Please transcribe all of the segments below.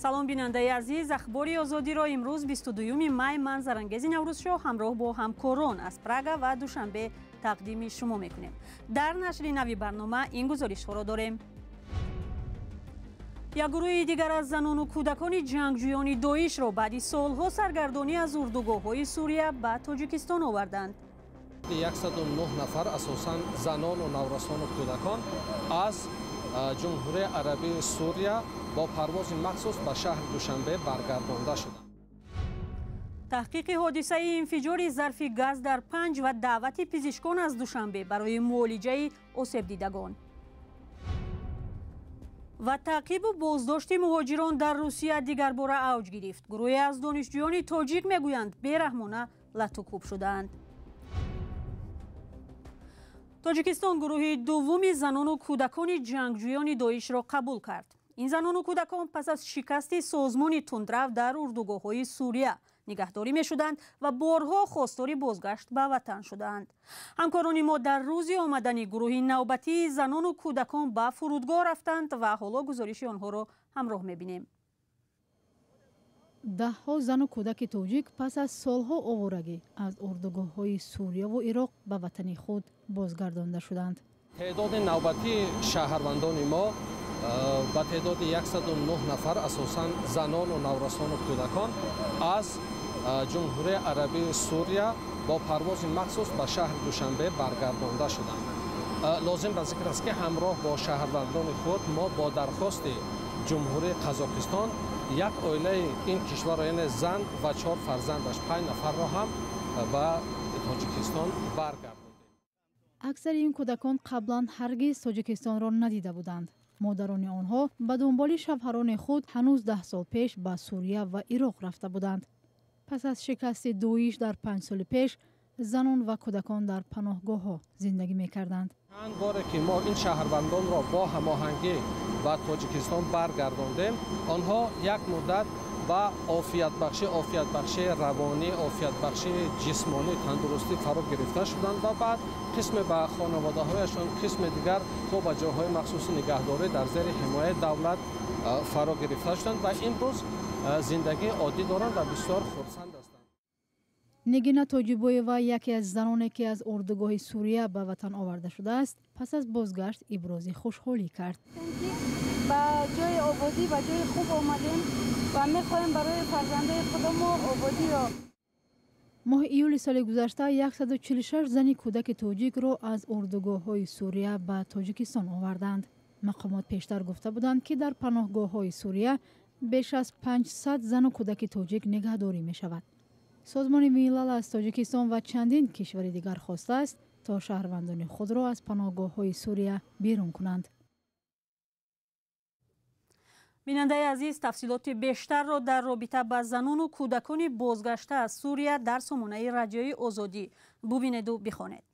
Салом, бинандаи азиз. Ахбори Озодиро имрӯз, 22 май, ман, Зарангези Наврӯзшоҳ, ҳамроҳ бо ҳамкорон аз Прага ва Душанбе тақдими шумо мекунем. Дар нашри нави барнома ин гузоришҳоро дорем: як гурӯҳи дигар аз занону кӯдакони ҷангҷӯёни Доишро баъди солҳо саргардонӣ аз урдугоҳҳои Сурия ба Тоҷикистон оварданд. 109 нафар, асосан занону наврасону кӯдакон, аз Ҷумҳурии Арабии Сурия бо парвози махсус ба шаҳри Душанбе баргардонда шуданд. Таҳқиқи ҳодисаи инфиҷори зарфи газ дар Панҷ ва даъвати пизишкон аз Душанбе барои муолиҷаи осебдидагон ва таъқибу боздошти муҳоҷирон дар Русия дигарбора авҷ гирифт. Гурӯҳе аз донишҷӯёни тоҷик мегӯянд, бераҳмона латукӯб шудаанд. Тоҷикистон гурӯҳи дуввуми занону кӯдакони ҷангҷӯёни Доишро қабул кард. Ин занону кӯдакон пас аз шикасти созмони тундрав дар урдугоҳҳои Сурия нигаҳдорӣ мешуданд ва борҳо хостори бозгашт ба ватан шудаанд. Ҳамкорони мо дар рӯзи омадани гурӯҳи навбатии занону кӯдакон ба фурудгоҳ рафтанд ва ҳоло гузориши онҳоро ҳамроҳ мебинем. Даҳҳо зану кӯдаки тоҷик пас аз солҳо оворагӣ аз урдугоҳҳои Сурияву Ироқ ба ватани худ бозгардонда шуданд. Теъдоди навбатии шаҳрвандони мо ба теъдоди 109 нафар, асосан занону наврасону кӯдакон, аз Ҷумҳурии Арабии Сурия бо парвози махсус ба шаҳри Душанбе баргардонда шуданд. Лозим ба зикр аст, ки ҳамроҳ бо шаҳрвандони худ мо бо дархости Ҷумҳурии Қазоқистон як оилаи ин кишварро, яъне зан ва чор фарзандаш, панҷ нафарро ҳам ба Тоҷикистон баргардондем. Аксари ин кӯдакон қаблан ҳаргиз Тоҷикистонро надида буданд. Модарони онҳо ба дунболи шавҳарони худ ҳанӯз 10 сол пеш ба Сурия ва Ироқ рафта буданд. Пас аз шикасти Доиш дар 5 соли пеш занон ва кӯдакон дар паноҳгоҳҳо зиндагӣ мекарданд. Чанд боре ки мо ин шаҳрвандонро бо ҳамоҳангӣ ба Тоҷикистон баргардондем, онҳо як муддат ба офиятбахшии равонӣ, офиятбахшии ҷисмонӣ, тандурустӣ фаро гирифта шуданд ва баъд қисме ба хонаводаҳояшон, қисме дигар мо ба ҷойҳои махсуси нигаҳдорӣ дар зери ҳимояи давлат фаро гирифта шуданд ва имрӯз зиндагии оддӣ доранд ва бисёр хурсанд ҳастанд. Нигина Тоҷибоева, яке аз заноне, ки аз урдугоҳи Сурия ба ватан оварда шудааст, пас аз бозгашт ибрози хушҳолӣ кард. Ба ҷои ободӣ, ба ҷои хуб омадем ва мехоҳем барои фарзандои худамо ободиро. Моҳи июли соли гузашта 146 зани кӯдаки тоҷикро аз урдугоҳҳои Сурия ба Тоҷикистон оварданд. Мақомот пештар гуфта буданд, ки дар паноҳгоҳҳои Сурия беш аз 500 зану кӯдаки тоҷик нигаҳдорӣ мешавад. Созмони Милал аз Тоҷикистон ва чандин кишвари дигар хостааст, то шаҳрвандони худро аз паноҳгоҳҳои Сурия берун кунанд. Бинандаи азиз, тафсилоти бештарро дар робита ба занону кӯдакони бозгашта аз Сурия дар сомонаи Радиои Озодӣ бубинеду бихонед.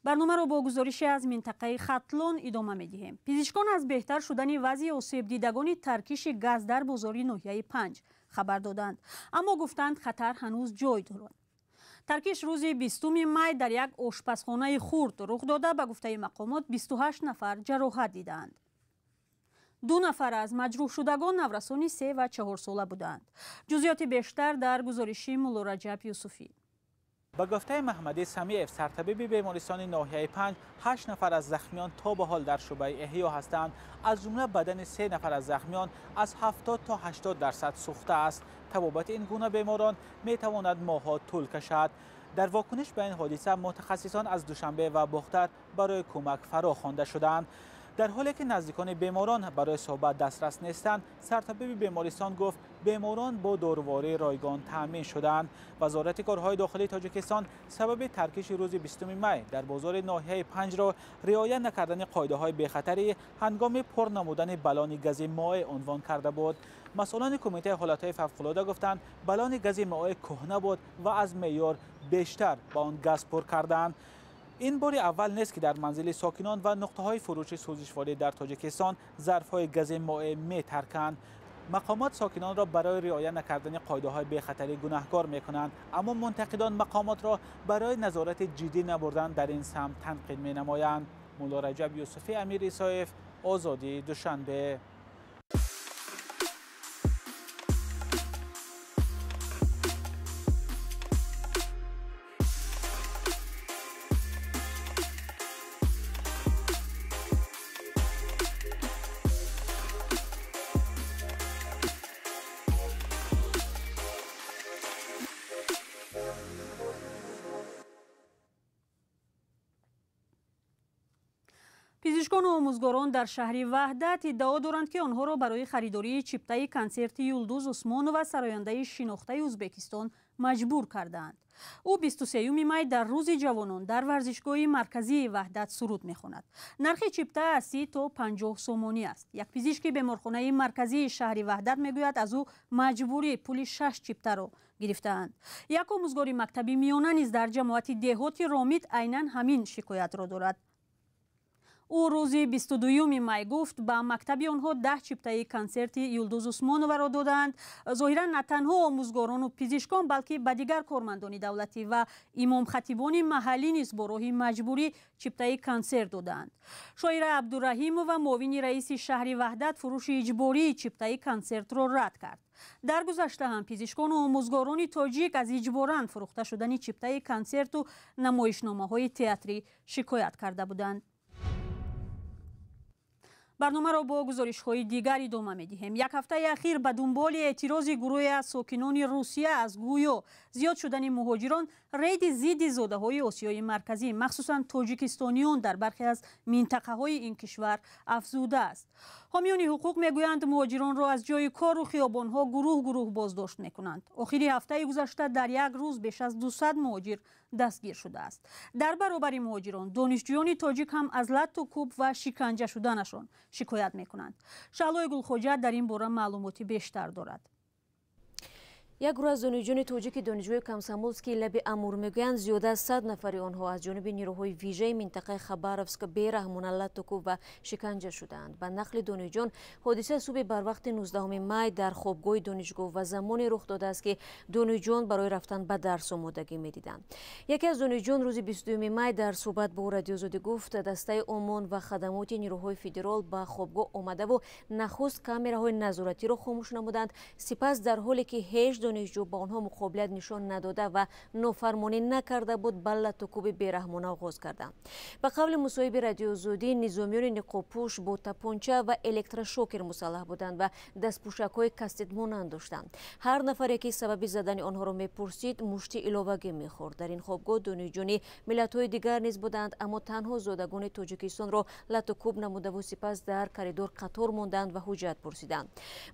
Барномаро бо гузорише аз минтақаи Хатлон идома медиҳем. Пизишкон аз беҳтар шудани вазъи осебдидагони таркиши газ дар бозори ноҳияи Панҷ хабар доданд, аммо гуфтанд, хатар ҳанӯз ҷой дорад. Таркиш рӯзи 20 май дар як ошпазхонаи хурд рух дода, ба гуфтаи мақомот, 28 нафар ҷароҳат дидаанд. Ду нафар аз маҷрӯҳшудагон наврасони 3 ва 4 сола буданд. Ҷузъиёти бештар дар гузориши Муллораҷаб Юсуфӣ. Ба гуфтаи Маҳмадӣ Самиев, сартабиби бемористони ноҳияи Панҷ, ҳашт нафар аз захмиён то ба ҳол дар шӯъбаи эҳё ҳастанд. Аз ҷумла бадани се нафар аз захмиён аз 70 то 80% сӯхта аст. Табобати ин гуна беморон метавонад моҳҳо тӯл кашад. Дар вокуниш ба ин ҳодиса мутахассисон аз Душанбе ва Бохтар барои кӯмак фаро хонда шудаанд. Дар ҳоле ки наздикони беморон барои суҳбат дастрас нестанд, сартабиби бемористон гуфт, беморон бо дорувории ройгон таъмин шудаанд. Вазорати корҳои дохилии Тоҷикистон сабаби таркиши рӯзи 20 май дар бозори ноҳияи Панҷро риоя накардани қоидаҳои бехатарӣ ҳангоми пур намудани балони гази моеъ унвон карда буд. Масъулони Кумитаи ҳолатҳои фавқулода гуфтанд, балони гази моеъ кӯҳна буд ва аз меъёр бештар ба он газ пур карданд. Ин бори аввал нест, ки дар манзили сокинон ва нуқтаҳои фурӯши сӯзишворӣ дар Тоҷикистон зарфҳои гази моеъ метарканд. Мақомот сокинонро барои риоя накардани қоидаҳои бехатарӣ гунаҳкор мекунанд, аммо мунтақидон мақомотро барои назорати ҷиддӣ набурдан дар ин самт танқид менамоянд. Мулло Раҷаб Юсуфӣ, Амир Исоев, Озодӣ, Душанбе. Пизишкону омӯзгорон дар шаҳри Ваҳдат иддао доранд, ки онҳоро барои харидории чиптаи консерти Юлдуз Усмонова, сарояндаи шинохтаи Ӯзбекистон, маҷбур кардаанд. Ӯ 23 май дар Рӯзи ҷавонон дар варзишгоҳи марказии Ваҳдат суруд мехонад. Нархи чипта аз 30 то 50 сомонӣ аст. Як пизишки беморхонаи марказии шаҳри Ваҳдат мегӯяд, аз ӯ маҷбурӣ пули шаш чиптаро гирифтаанд. Як омӯзгори мактаби миёна низ дар ҷамоати деҳоти Ромит айнан ҳамин шикоятро дорад. Ӯ рӯзи 22 май гуфт, ба мактаби онҳо 10 чиптаи консерти Юлдуз Усмоноваро додаанд. Зоҳиран, на танҳо омӯзгорону пизишкон, балки ба дигар кормандони давлатӣ ва имомхатибони маҳаллӣ низ бо роҳи маҷбурӣ чиптаи консерт додаанд. Шоира Абдураҳимова, муовини раиси шаҳри Ваҳдат, фурӯши иҷбории чиптаи консертро рад кард. Дар гузашта ҳам пизишкону омӯзгорони тоҷик аз иҷборан фурӯхта шудани чиптаи консерту намоишномаҳои театрӣ шикоят карда буданд. Барномаро бо гузоришҳои дигар идома медиҳем. Як ҳафтаи ахир ба дунболи эътирози гурӯҳе аз сокинони Русия аз гӯё зиёд шудани муҳоҷирон, рейди зидди зодаҳои Осиёи Марказӣ, махсусан тоҷикистониён, дар бархе аз минтақаҳои ин кишвар афзудааст. Ҳомиёни ҳуқуқ мегӯянд, муҳоҷиронро аз ҷои кору хиёбонҳо гурӯҳ гурӯҳ боздошт мекунанд. Охири ҳафтаи гузашта дар як рӯз беш аз 200 муҳоҷир дастгир шудааст. Дар баробари муҳоҷирон донишҷӯёни тоҷик ҳам аз латту кӯб ва шиканҷа шуданашон шикоят мекунанд. Шаҳлои Гулхоҷа дар ин бора маълумоти бештар дорад. Як гурӯҳ аз донишҷӯёни тоҷики донишгоҳи Комсомолски лаби Амур мегӯянд, зиёда аз 100 нафари онҳо аз ҷониби нерӯҳои вижаи минтақаи Хабаровск бераҳмона латтукӯб ва шиканҷа шудаанд. Ба нақли донишҷӯён, ҳодиса субҳи барвақти 19 май дар хобгоҳи донишгоҳ ва замоне рух додааст, ки донишҷӯён барои рафтан ба дарс омодагӣ медиданд. Яке аз донишҷӯён рӯзи 22 май дар суҳбат бо Радиозодӣ гуфт, дастаи ОМОН ва хадамоти нерӯҳои федерал ба хобгоҳ омадаву нахуст камераҳои назоратиро хомӯш намуданд, сипас дар ҳоле ки ҳеҷ донишҷӯ ба онҳо муқобилият нишон надода ва нофармонӣ накарда буд, ба латтукӯби бераҳмона оғоз карданд. Ба қавли мусоҳиби Радиозодӣ, низомиёни ниқобпӯш бо тапонча ва электрошокер мусаллаҳ буданд ва дастпӯшакҳои кастетмонанд доштанд. Ҳар нафаре ки сабаби задани онҳоро мепурсид, мушти иловагӣ мехӯрд. Дар ин хобгоҳ донишҷӯёни миллатҳои дигар низ буданд, аммо танҳо зодагони Тоҷикистонро латтукӯб намудаву сипас дар коридор қатор монданд ва ҳуҷҷат пурсиданд.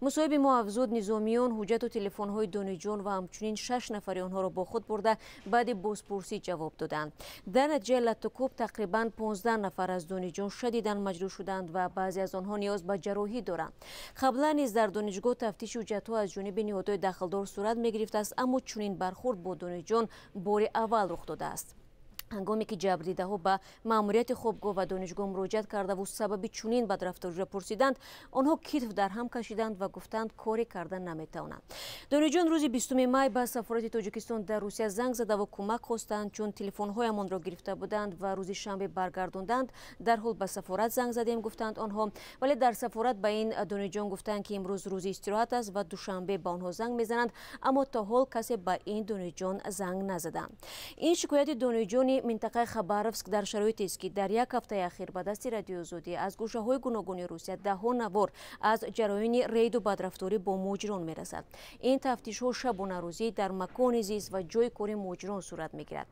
Мусоҳиби мо афзуд, низомиён ҳуҷҷату телефонҳои донишҷӯён ва ҳамчунин шаш нафари онҳоро бо худ бурда, баъди бозпурсӣ ҷавоб доданд. Дар натиҷаи латтукӯб тақрибан 15 нафар аз донишҷӯён шадидан маҷрӯҳ шуданд ва баъзе аз онҳо ниёз ба ҷарроҳӣ доранд. Қаблан низ дар донишгоҳ тафтиши ҳуҷҷатҳо аз ҷониби ниҳодҳои дахлдор сурат мегирифтааст, аммо чунин бархурд бо донишҷӯён бори аввал рух додааст. Ҳангоме ки ҷабрдидаҳо ба маъмурияти хобгоҳ ва донишгоҳ муроҷиат кардаву сабаби чунин бадрафториро пурсиданд, онҳо китф дар ҳам кашиданд ва гуфтанд, коре карда наметавонанд. Донишҷӯён рӯзи 20 май ба сафорати Тоҷикистон дар Русия занг задаву кӯмак хостанд, чун телефонҳоямонро гирифта буданд ва рӯзи шанбе баргардонданд. Дарҳол ба сафорат занг задем, гуфтанд онҳо, вале дар сафорат ба ин донишҷӯён гуфтанд, ки имрӯз рӯзи истироҳат аст ва душанбе ба онҳо занг мезананд, аммо то ҳол касе ба ин донишҷӯён занг назаданд. Ин шикояти донишҷӯёни минтақаи Хабаровск дар шароитест, ки дар як ҳафтаи ахир ба дасти Радиозодӣ аз гӯшаҳои гуногуни Русия даҳҳо навор аз ҷараёни рейду бадрафторӣ бо муҳоҷирон мерасад. Ин тафтишҳо шабонарӯзӣ дар макони зист ва ҷои кори муҳоҷирон сурат мегирад.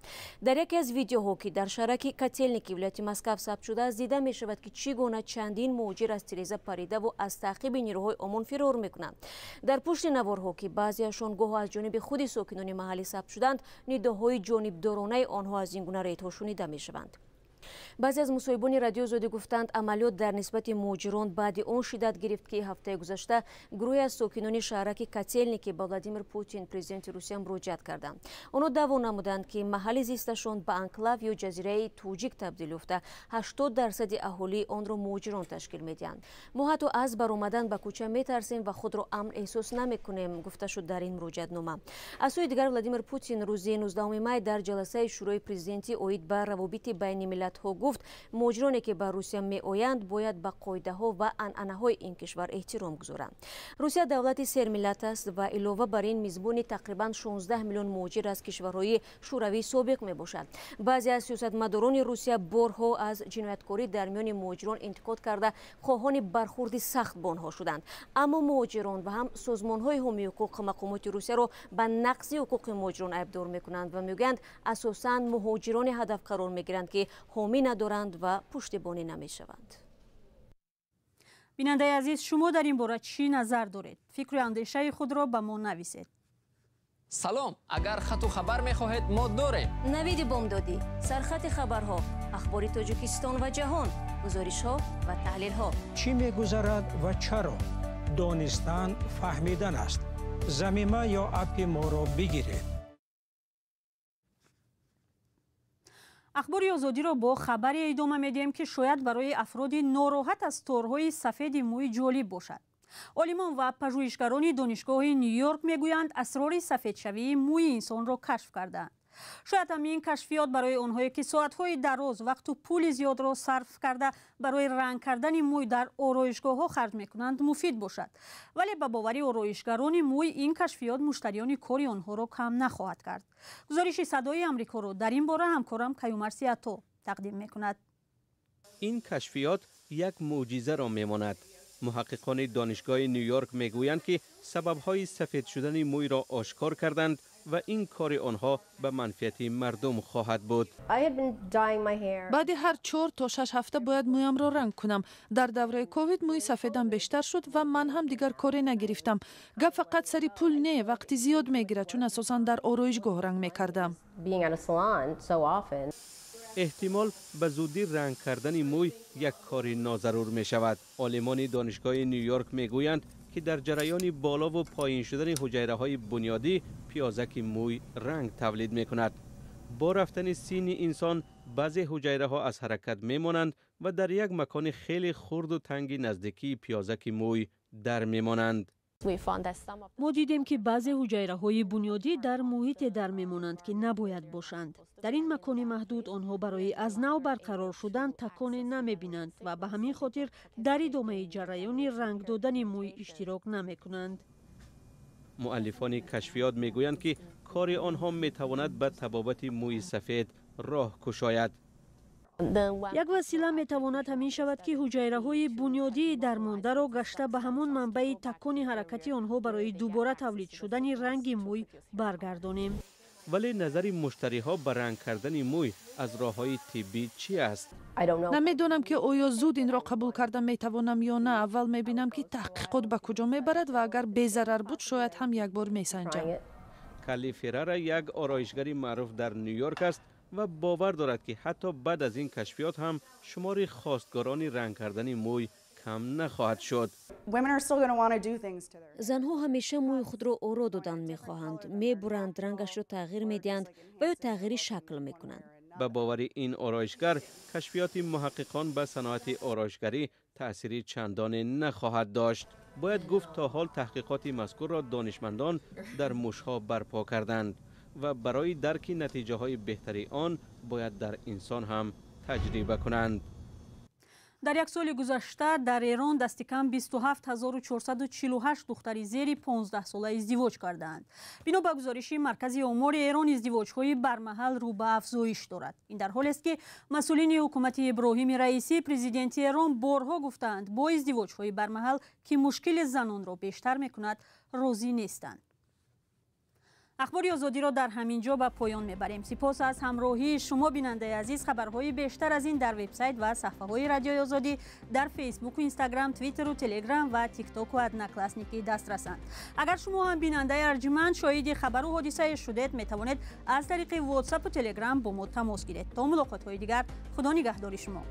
Дар яке аз видеоҳо, ки дар шаҳраки Котелники вилояти Москав сабт шудааст, дида мешавад, ки чӣ гуна чандин муҳоҷир аз тиреза паридаву аз таъқиби нерӯҳои ОМОН фирор мекунанд. Дар пушти наворҳо, ки баъзеашон гоҳо аз ҷониби худи сокинони маҳаллӣ сабт шуданд, нидоҳои ҷонибдоронаи онҳо аз ин гуна рейдҳо шунида мешаванд. Баъзе аз мусоҳибони Радиозодӣ гуфтанд, амалиёт дар нисбати муҳоҷирон баъди он шиддат гирифт, ки ҳафтаи гузашта гурӯҳе аз сокинони шаҳраки Котелники ба Владимир Путин, президенти Русия, муроҷиат карданд. Онҳо даъво намуданд, ки маҳалли зисташон ба анклав ё ҷазираи тоҷик табдил ёфта, 80% аҳолии онро муҳоҷирон ташкил медиҳанд. Мо ҳатто аз баромадан ба кӯча метарсем ва худро амн эҳсос намекунем, гуфта шуд дар ин муроҷиатнома. Аз сӯи дигар, Владимир Путин рӯзи 19 май дар ҷаласаи Шӯрои президентӣ оид ба равобити байни миллатҳо гуфт, муҳоҷироне ки ба Русия меоянд, бояд ба қоидаҳо ва анъанаҳои ин кишвар эҳтиром гузоранд. Русия давлати сермиллат аст ва илова бар ин мизбони тақрибан 16 миллион муҳоҷир аз кишварҳои шӯравии собиқ мебошад. Баъзе аз сиёсатмадорони Русия борҳо аз ҷинояткорӣ дар миёни муҳоҷирон интиқод карда, хоҳони бархурди сахт бо онҳо шуданд. Аммо муҳоҷирон ва ҳам созмонҳои ҳомии ҳуқуқ мақомоти Русияро ба нақзи ҳуқуқи муҳоҷирон айбдор мекунанд ва мегӯянд, асосан муҳоҷироне ҳадаф қарор мегиранд, ки ҳомӣ надоранд ва пуштибонӣ намешаванд. Бинандаи азиз, шумо дар ин бора чӣ назар доред? Фикру андешаи худро ба мо нависед. Салом, агар хату хабар мехоҳед, мо дорем. Навиди бомдодӣ, сархати хабарҳо, ахбори Тоҷикистон ва ҷаҳон, гузоришҳо ва таҳлилҳо. Чӣ мегузарад ва чаро? Донистан фаҳмидан аст. Замима ё аппи моро бигиред. Ахбори Озодиро бо хабаре идома медиҳем, ки шояд барои афроди нороҳат аз торҳои сафеди мӯй ҷолиб бошад. Олимон ва пажӯҳишгарони донишгоҳи Нью-Йорк мегӯянд, асрори сафедшавии мӯи инсонро кашф кардаанд. Шояд ҳамин кашфиёт барои онҳое ки соатҳои дароз вақту пули зиёдро сарф карда барои ранг кардани мӯй дар ороишгоҳҳо харҷ мекунанд, муфид бошад. Вале ба бовари ороишгарони мӯй ин кашфиёт муштариёни кори онҳоро кам нахоҳад кард. Гузориши Садои Амрикоро дар ин бора ҳамкорам Каюмарси Ато тақдим мекунад. Ин кашфиёт як мӯъҷизаро мемонад. Муҳаққиқони донишгоҳи Нью-Йорк мегӯянд, ки сабабҳои сафед шудани мӯйро ошкор карданд ва ин кори онҳо ба манфиати мардум хоҳад буд. Баъди ҳар 4 то 6 ҳафта бояд мӯямро ранг кунам. Дар давраи ковид мӯи сафедам бештар шуд ва ман ҳам дигар коре нагирифтам. Гап фақат сари пул не, вақти зиёд мегирад, чун асосан дар ороишгоҳ ранг мекардам. Эҳтимол, ба зудӣ ранг кардани мӯй як кори нозарур мешавад. Олимони донишгоҳи Нью-Йорк мегӯянд, ки дар ҷараёни болову поин шудани ҳуҷайраҳои бунёдӣ пиёзаки мӯй ранг тавлид мекунад. Бо рафтани синни инсон баъзе ҳуҷайраҳо аз ҳаракат мемонанд ва дар як макони хеле хурду танги наздикии пиёзаки мӯй дар мемонанд. Мо дидем, ки баъзе ҳуҷайраҳои бунёдӣ дар муҳите дар мемонанд, ки набояд бошанд. Дар ин макони маҳдуд онҳо барои аз нав барқарор шудан таконе намебинанд ва ба ҳамин хотир дар идомаи ҷараёни ранг додани мӯй иштирок намекунанд. Муаллифони кашфиёт мегӯянд, ки кори онҳо метавонад ба табобати мӯи сафед роҳ кушояд. Як васила метавонад ҳамин шавад, ки ҳуҷайраҳои бунёдии дармондаро гашта ба ҳамон манбаи такони ҳаракати онҳо барои дубора тавлид шудани ранги мӯй баргардонем. Вале назари муштариҳо ба ранг кардани мӯй аз роҳҳои тиббӣ чӣ аст? Намедонам, ки оё зуд инро қабул карда метавонам ё на. Аввал мебинам, ки таҳқиқот ба куҷо мебарад ва агар безарар буд, шояд ҳам як бор месанҷам. Калли Феррара як ороишгари маъруф дар Нью-Йорк аст ва бовар дорад, ки ҳатто баъд аз ин кашфиёт ҳам шумори хостгорони ранг кардани мӯй кам нахоҳад шуд. Занҳо ҳамеша мӯи худро оро додан мехоҳанд, мебуранд, рангашро тағйир медиҳанд ва ё тағйири шакл мекунанд. Ба бовари ин ороишгар, кашфиёти муҳаққиқон ба саноати ороишгарӣ таъсири чандоне нахоҳад дошт. Бояд гуфт, то ҳол таҳқиқоти мазкурро донишмандон дар мушҳо барпо карданд ва барои дарки натиҷаҳои беҳтари он бояд дар инсон ҳам таҷриба кунанд. Дар як соли гузашта дар Эрон дасти кам 27448 духтари зери 15 сола издивоҷ кардаанд. Бино ба гузориши Маркази омори Эрон, издивоҷҳои бармаҳал рӯ ба афзоиш дорад. Ин дар ҳолест, ки масъулини ҳукумати Иброҳими Раисӣ, президенти Эрон, борҳо гуфтаанд, бо издивоҷҳои бармаҳал, ки мушкили занонро бештар мекунад, розӣ нестанд. Ахбори Озодиро дар ҳамин ҷо ба поён мебарем. Сипос аз ҳамроҳии шумо, бинандаи азиз. Хабарҳои бештар аз ин дар вебсайт ва саҳфаҳои Радиои Озодӣ дар Фейсбуку, Инстаграм, Твиттеру, Телеграм ва Тиктоку Одноклассники дастрасанд. Агар шумо ҳам, бинандаи арҷуманд, шоҳиди хабару ҳодисае шудед, метавонед аз тариқи Ватсапу Телеграм бо мо тамос гиред. То мулоқотҳои дигар, Худо нигаҳдори шумо.